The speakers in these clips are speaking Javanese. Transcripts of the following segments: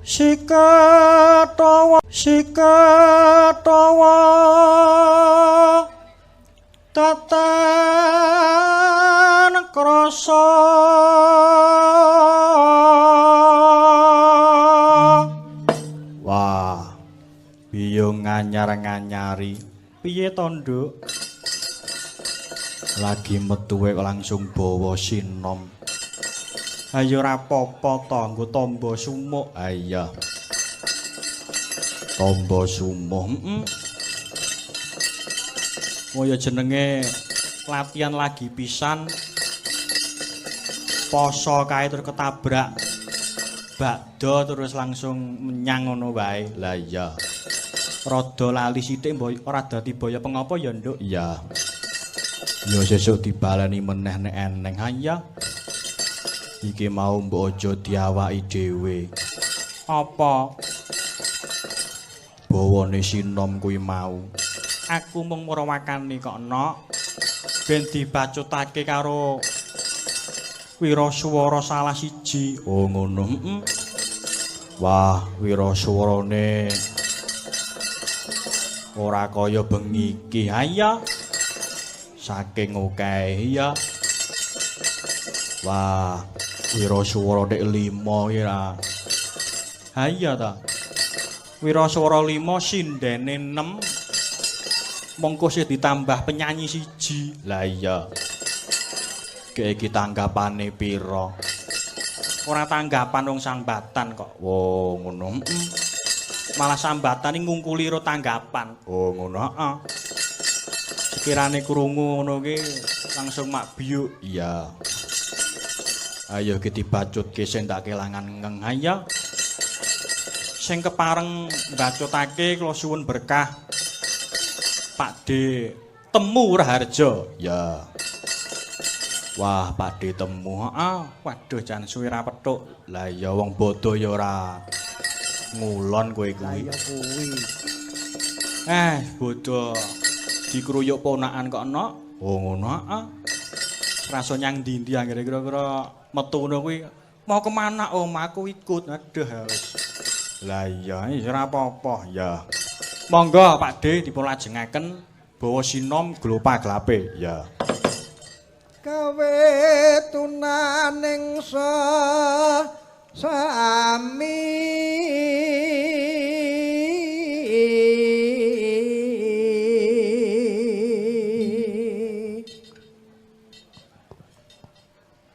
Sikatawa sikatawa tatan krasa. Wah, biyung nganyar-nganyari. Piye to, Nduk? Lagi metuwe langsung bawa sinom. Ayo ora apa-apa to, nggo tombo sumuk. Ha iya. Tombo sumuk, heeh. Oh ya jenenge latihan lagi pisan. Poso kae terus ketabrak bakdo terus langsung menyang ngono wae. Lah iya. Rada lali sithik mbok ora dadi boyo pengapa ya, Nduk? Iya. Ya sesuk dibaleni meneh nek eneng. Ha iya. Iki mau mbok aja diawaki dhewe. Apa? Bawane sinom kuwi mau. Aku mung murawakani kok, Nok. Ben dibacutake karo wiraswara salah siji. Oh ngono. Heeh. Wah, wiraswarane ora kaya bengi iki. Ha iya. Saking okehe ya. Wah, wiraswara nek 5 iki ra. Ha iya ta. Wiraswara 5 sindene 6. Mongko sih ditambah penyanyi siji. Lah iya. Gek iki tanggapane pira? Ora tanggapan wong sambatan kok. Oh, ngono. Heeh. Malah sambatan iki ngungkuli ro tanggapan. Oh, ngono, heeh. Sekirane krungu ngono ki langsung mak biyuk. Iya. Ayo iki dibacutke sing tak kelangan ngeng. Ha iya. Sing kepareng mbacutake kula suwun berkah Pak D Temu Raharja. Ya. Wah, Pak D Temu, heeh. Waduh, jan suwe ra petuk. Lah iya wong bodho ya ora ngulon kowe kuwi. Lah iya kuwi. Bodho dikruyuk ponakan kok, Nok. Oh, ngono, heeh. Rasa nyang ndi-ndi anggere kira-kira metu ngono kuwi. Mau kemana, Om? Aku ikut. Aduh, wis. Lah iya, ora apa-apa. Ya. Monggo Pak D dipun lajengaken bawa sinom glopa glape. Ya. Gawe tunaning sami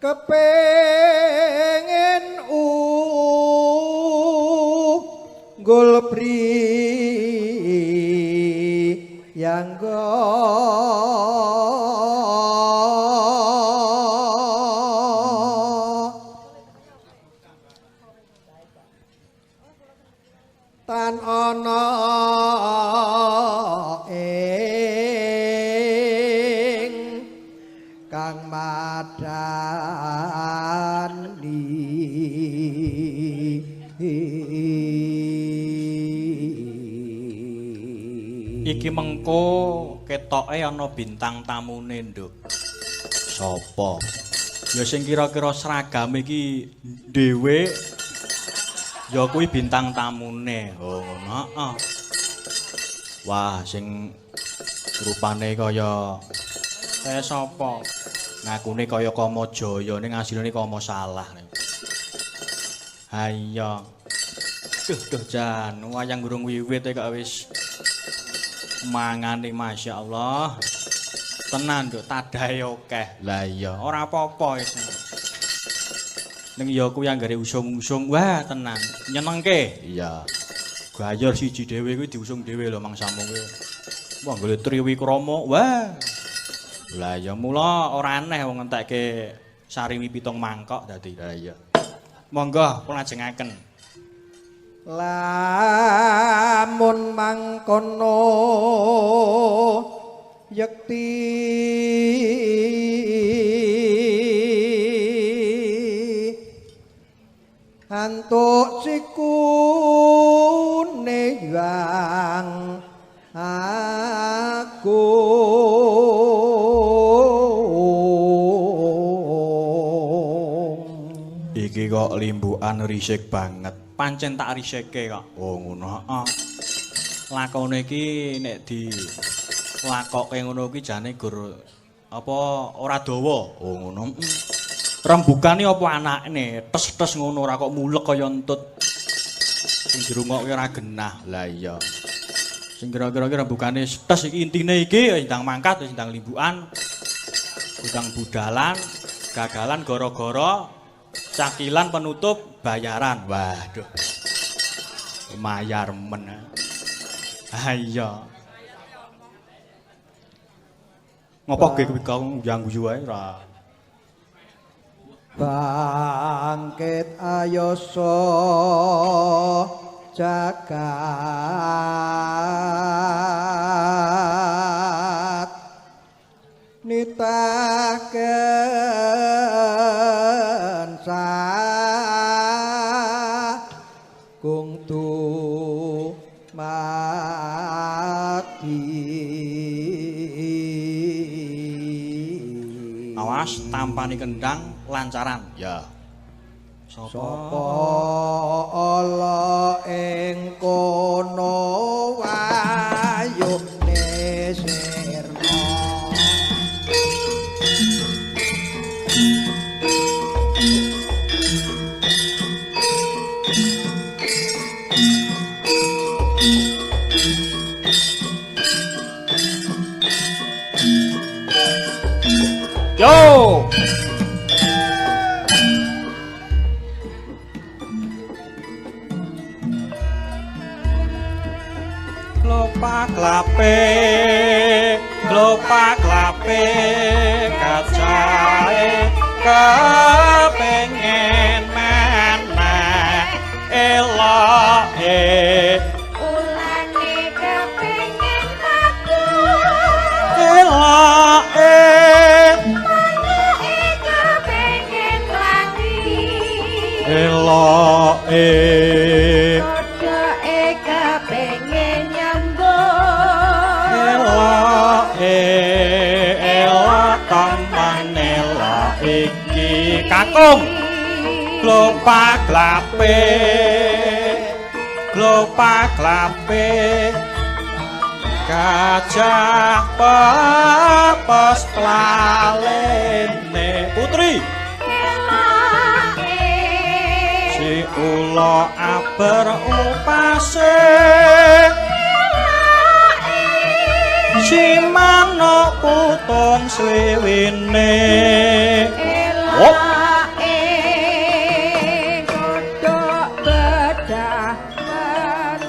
kepengin unggul pri yangga tan ana ing kang madani. Iki mengko ketoke ana bintang tamune, Nduk. Sapa? Ya sing kira-kira seragam iki dhewe ya kuwi bintang tamune. Oh, ngono, heeh. Wah, sing rupane kaya kaya sapa? Ngakune kaya Kamajaya ning asline Kama salah. Ha iya. Duh, duh jan, wayang durung wiwit kok wis mangane masyaallah. Tenan, Nduk, tadahe akeh. Lah iya, ora apa-apa wis. Ning ya kuwi anggere usung-usung, wah tenan, nyenengke. Iya. Gayor siji dhewe kuwi diusung dhewe lho mangsamu kuwi. Wah, nggone Triwikrama, wah. Lah ya mula ora aneh wong ngentekke sarimi 7 mangkok dadi. Lah iya. Monggo kula lajengaken. Lamun mangkono yekti antuk sikune yang aku. Iki kok limbukan risik banget. Pancen tak risike kok. Oh ngono, heeh. Lakone iki nek di lakoke ngono kuwi jane gur apa ora dawa. Oh ngono. Rembugane apa anakne? Tes-tes ngono ora kok mulek kaya entut. Sing dirungokke ora genah. Lah iya. Sing kira-kira iki rembugane tes iki intine iki wis ndang mangkat, wis ndang limbukan. Ndang budalan, gagalan gara-gara cakilan penutup bayaran. Waduh. Mayar men. Ah iya. Ngopo ge kuwi kok guyu wae ora. Bangkit ayasa jagat nitaken sagung dumadi. Awas tampani kendang lancaran. Ya. Sapa ala ing kono wayune sirna. Yo. Klopak klape, klopak klape, kacahe kepengen meneh eloke. Ulane kepengin aku Eloke, manake kepengin lagi eloke. Kodhoke kepengin nyambut Eloke, elok temen elok iki kakung. Klopak klape, klopak klape, gajah pepes plalene putri. Eloke Si ula aber upase, si manuk putung swiwine. Eloke kodhok bedah peteng.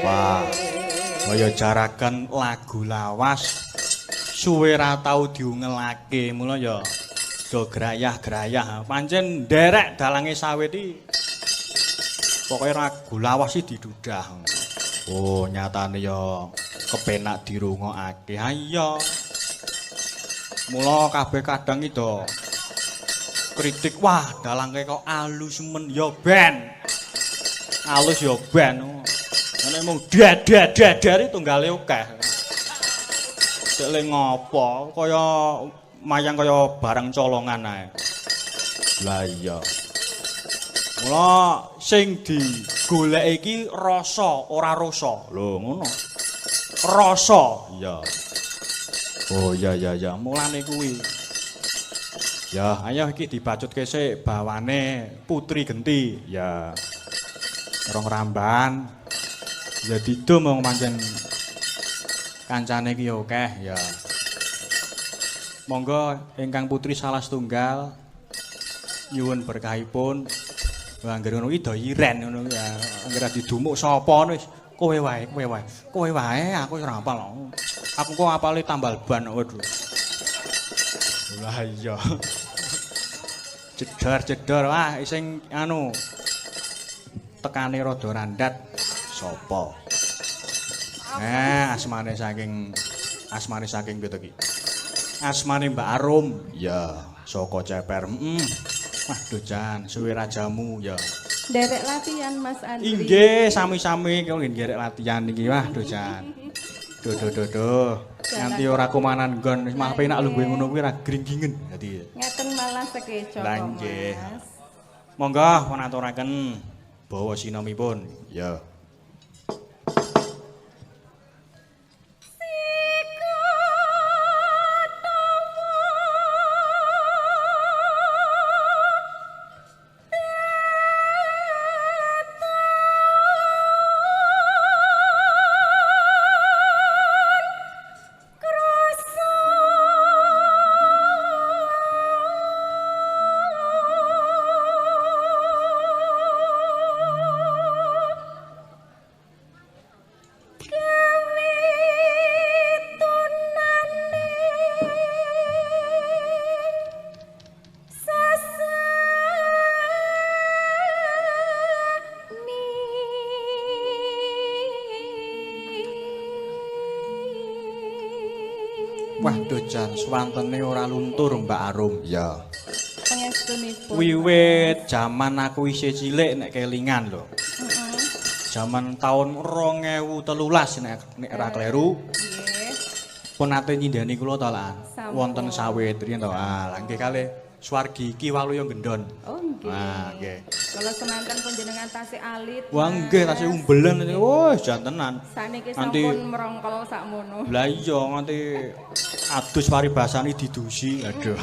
Wah, kaya jaragan lagu lawas suwe ra tau diungelake, mula ya do grayah-grayah. Pancen nderek dalange sawit iki. Pokoke lagu lawas iki didudah. Oh, nyatane ya kepenak dirungokake. Ha iya. Mula kabeh kadang iki do kritik, wah dalange kok alus men ya ben. Alus ya ben. Nek mung dad-dad-dad tunggale akeh. Dek le ngopo kaya mayang kaya barang colongan ae. Lah iya. Mula sing digoleki iki rasa ora rasa. Lho ngono. Rasa. Iya. Oh iya iya iya, mulane kuwi. Ya, ayo iki dibacutke sik bawane Putri Genti. Ya. Rong ramban. Ya didum wong pancen kancane iki ya akeh ya. Monggo ingkang putri salah setunggal nyuwun berkahipun. Wah, anggere ngono iki do iren ngono kuwi ya. Anggere didumuk sapa ngono wis kowe wae, kowe wae. Kowe wae aku wis ora hafal. Aku kok hafale tambal ban waduh. Lah iya. Jedor-jedor wah sing anu tekane rada randat sapa? Nah, asmane saking piye to iki? Asmane Mbak Arum. Ya, saka Ceper. Heeh. Waduh jan, suwe rajamu ya. Nderek latihan Mas Andri. Inggih, sami-sami kula nggih nderek latihan niki. Waduh jan. Duh duh duh duh. Nganti ora kumanan nggon wis malah penak lungguhe ngono kuwi ora gringgingen dadi. Ngeten malah sekeca Lah kok, nggih. Mas. Monggo pun aturaken bawa sinomipun. Ya. Waduh jan swantene ora luntur Mbak Arum. Ya. Pangestunipun. Wiwit jaman aku isih cilik nek kelingan lho. Jaman taun 2013 nek ora kleru. Nggih. Pun nate nyindani kula to lan. Sampun. Wonten sawit riyen to. Ah, lha nggih kalih swargi iki Waluya Gendon. Oh nggih. Ah, nggih. Kala semanten panjenengan tasih alit. Wah nggih tasih umbelen. Wah, jan tenan. Saniki Nganti- sampun merongkol sakmono. Lah iya nganti adus paribasane didusi. Aduh.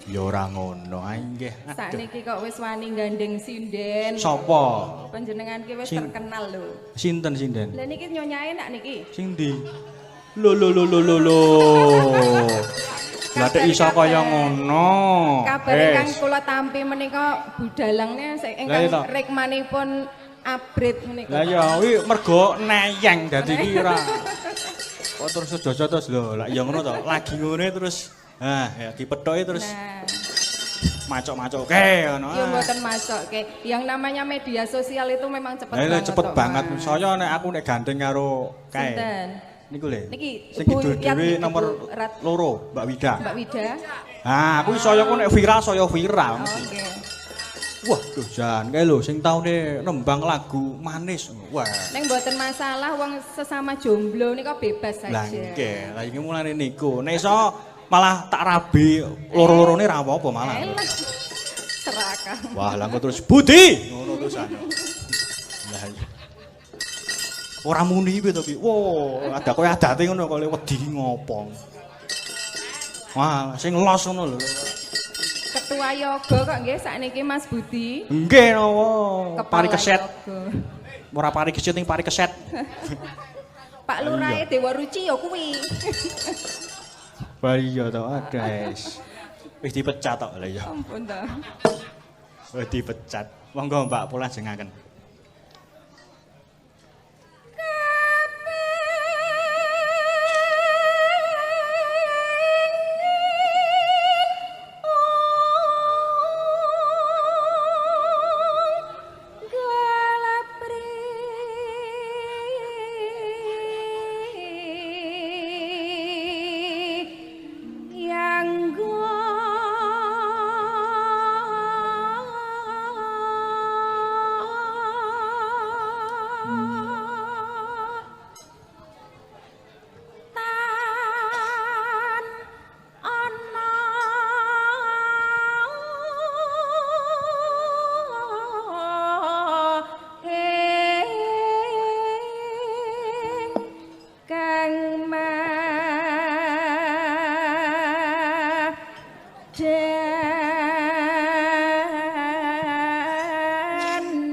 Ya ora ngono. Ah nggih. Aduh. Sakniki kok wis wani gandeng sinden. Sapa? Panjenengan ki wis terkenal lho. Sinten sinden? Lah niki nyonyae nak niki. Sing ndi? Lho lho lho lho lho lho. Lah tek iso kaya ngono. Kabar Wes. ingkang kula tampi menika budalangne sing Lah iya ingkang to. rikmanipun abrit menika. Lah iya kuwi mergo neyeng dadi iki ora. Kok terus sejojo terus lho, lah iya ngono to. Lagi ngene terus ah ya dipethoki terus Nah, macok-macoke ngono. ya mboten masokke. Yang namanya media sosial itu memang cepet Lah iya, banget. cepet kok, banget. Mas. Saya nek aku nek gandeng karo kae. Sinten? Niku lho. Niki, Sing Ibu kidul dhewe Yat- nomor Ibu Rat- 2, Mbak Wida. Mbak Wida. Ah, aku saya ku nek viral saya viral. Oh, Oke. Wah, duh jan kae lho sing taune nembang lagu manis. Wah. Neng mboten masalah wong sesama jomblo nika bebas saja. Lah nggih, lah iki mulane niku. Nek iso malah tak rabi loro-lorone ra apa-apa malah. Elah. Serakah. Wah, lah engko terus Budi ngono terusan. Lah iya. Ora muni piye to ki. Wah, ada koyo adate ngono kok wedi ngopo. Wah, sing los ngono lho. Ketua yoga kok nggih sakniki Mas Budi. Nggih napa. Kepala Pari keset. yoga. Ora pari keset ning pari keset. Pak Lurahe Dewa Ruci ya kuwi. Wah iya to, aduh. Wis dipecat tok lha iya. Ampun to. Wis dipecat. Monggo Mbak pula jengaken. Tan ana ing kang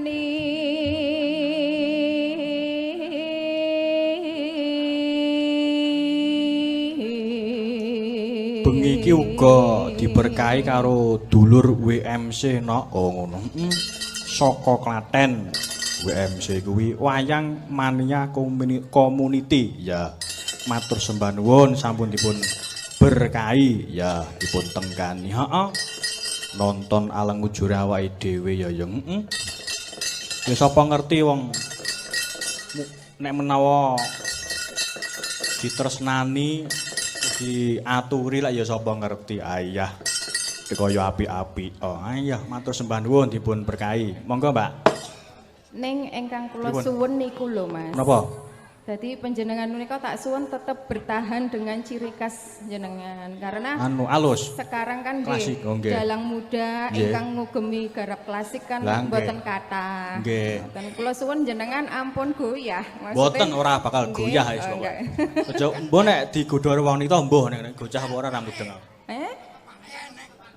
madani. Bengi iki uga diberkahi karo dulur WMC no. Oh ngono. Saka Klaten. WMC kuwi Wayang Mania Community. Ya. Matur sembah nuwun sampun dipun berkahi ya, dipun tenggani. Heeh. Nonton aleng ujure awake dhewe ya ya. Heeh. Ya sapa ngerti wong nek menawa ditresnani diaturi lah ya sapa ngerti ayah kaya apik-apik. Oh ayah matur sembah nuwun dipun berkahi. Monggo Mbak. Ning ingkang kula Pripun? suwun niku lho Mas. Napa? Dadi panjenengan menika tak suwun tetep bertahan dengan ciri khas jenengan karena anu alus. Sekarang kan klasik, nggih dalang muda ingkang ngugemi garap klasik kan mboten kathah. Nggih. Mboten kula suwun jenengan ampun goyah. Mboten ora bakal goyah wis pokoke. Aja mbuh nek digodho karo wong nita mbuh nek gocah apa ora ra mudeng. Eh?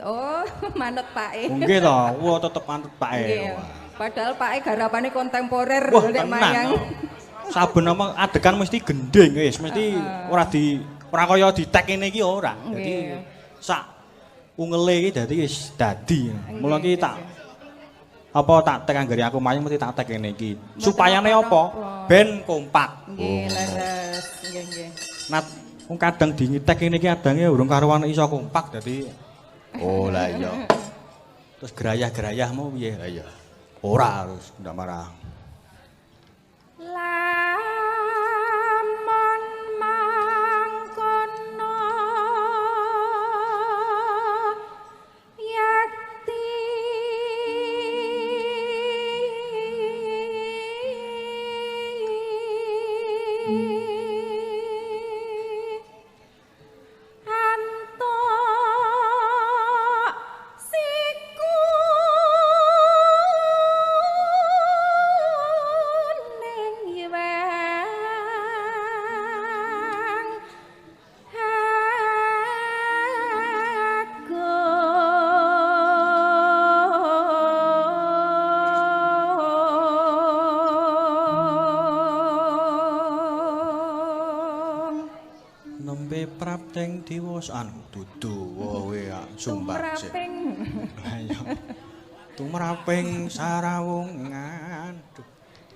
Oh, manut pake. Nggih to, wah tetep manut pake. Padahal pake garapane kontemporer nek mayang. Saben apa adegan mesti gending wis, mesti ora di ora kaya di-tag ngene iki ora. Dadi sak ungele iki dadi wis dadi. Mula iki tak apa tak tag anggere aku mayang mesti tak tag ngene iki. Supayane apa? Ben kompak. Nggih, leres. Nggih, nggih. Nat wong kadang di-tag ngene iki adange urung karuan iso kompak dadi oh lah iya. Terus gerayah-gerayah mau piye? Lah iya. Ora harus ndak marah. Lamun mangkono yakti antuk siku ning iwang agung Nembe prapteng diwas anu dudu wowe sumbar sik. Tumraping. Ayo. Tumraping sarawungan. Aduh.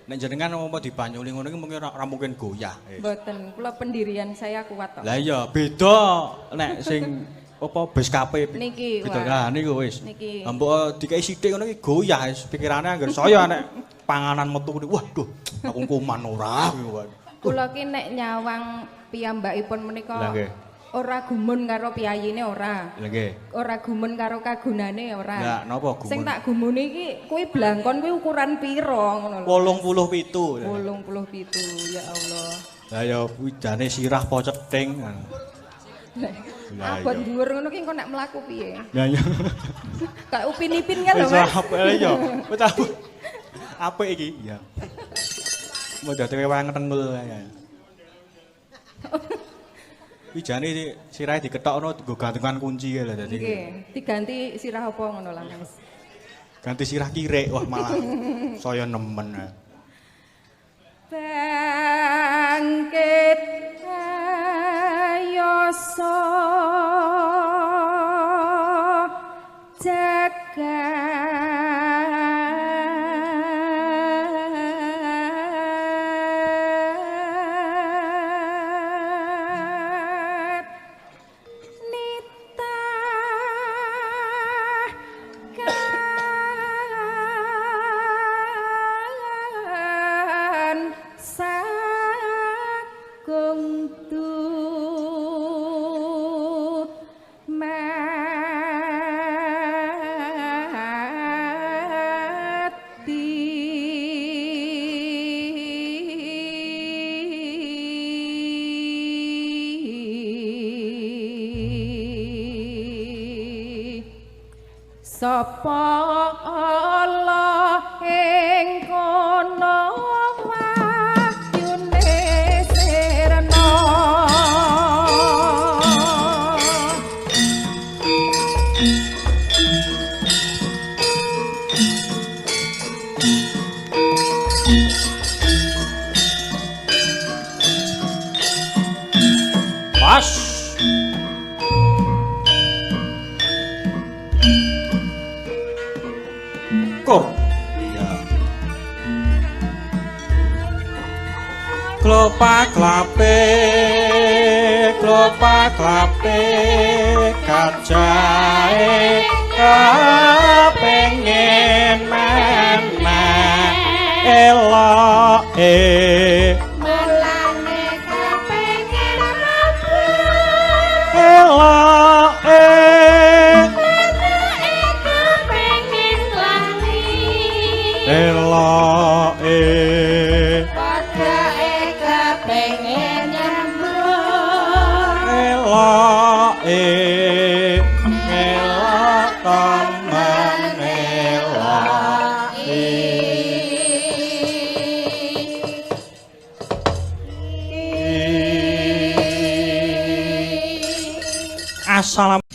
Nek jenengan apa dibanyuli ngono iki mungkin ora mungkin goyah. Mboten, kula pendirian saya kuat to. Lah iya, beda nek sing apa bes KP niki. Beda lah niku wis. Niki. Mbok dikeki sithik ngono iki goyah wis pikirane angger saya nek panganan metu niku waduh aku kuman ora. Kula ki nek nyawang piyambakipun menika ora gumun karo piyayine ora. Lha nggih. Ora gumun karo kagunane ora. Lah napa gumun? Sing tak gumuni iki kuwi blangkon kuwi ukuran pira ngono lho. 87. 87 ya Allah. Lah ya kuwi jane sirah apa cething. Lah abot dhuwur ngono ki engko nek mlaku piye? Lah iya. Kayak Upin Ipin kan lho Mas. Wis iya. Wis apik iki. Iya. Mau dadi wewang tengul ya. Kuwi jane sirahe dikethokno nggo gantungan kunci lho dadi. Nggih, diganti sirah apa ngono lah Mas. Ganti sirah kirek wah malah saya nemen. Bangkit ayasa jagat Sapa Allah ing kono wahyune sirna. Pas. Kor. Iya. Klopak klape, klopak klape, kacae kepengen menek eloke. Mulane kepengen mabur eloke. Eloke padhae kepengen Ngelake ngelak temen ngelake. Assalamualaikum.